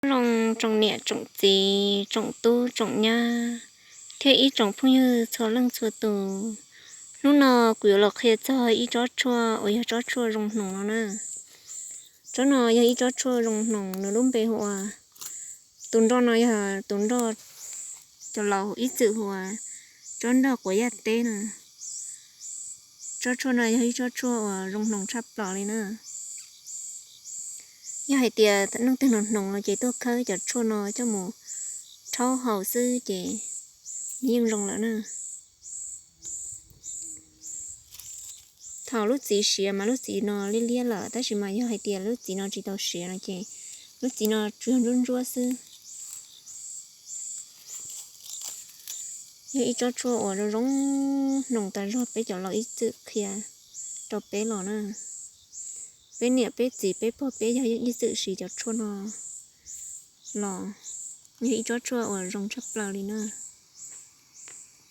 Nyob zoo tsoom niam tsoom txiv, tsoom tub tsoom nyab, thiab ib tsoom phooj ywg txhua leej txhua tus. Hnub no kuv yuav los qhia txog ib tsob tshuaj uas yog tsob tshuaj zoo hnoos no na. Tsob no yog ib tsob tshuaj zoo hnoos, nws lub npe hu ua, tus nroj no yog tus nroj cov laus ib txwm hu ua tsob nroj quav yaj teb na. Tsob tshuaj no yog ib tsob tshuaj uas zoo hnoos tshaj plaws li na. Yog hais tias leej twg hnoos hnoos no ces tuaj khawb cov tshuaj no coj mus rhaub haus xwb ces nws yeej zoo lawm na. Thaum lub txiv siav mas lub txiv no liab liab lawm, tab sis mas yog hais tias lub txiv no tsis tau siav no ces lub txiv no tsuas yog ntsuab ntsuab xwb. Yog ib tsob tshuaj uas zoo zoo hnoos tas zog, peb cov laus ib txwm qhia rau peb los na. Peb niam peb txiv peb pog peb yawg yeej ib txwm siv cov tshuaj no los. Yog ib tsob tshuaj uas zoo tshaj plaws li na.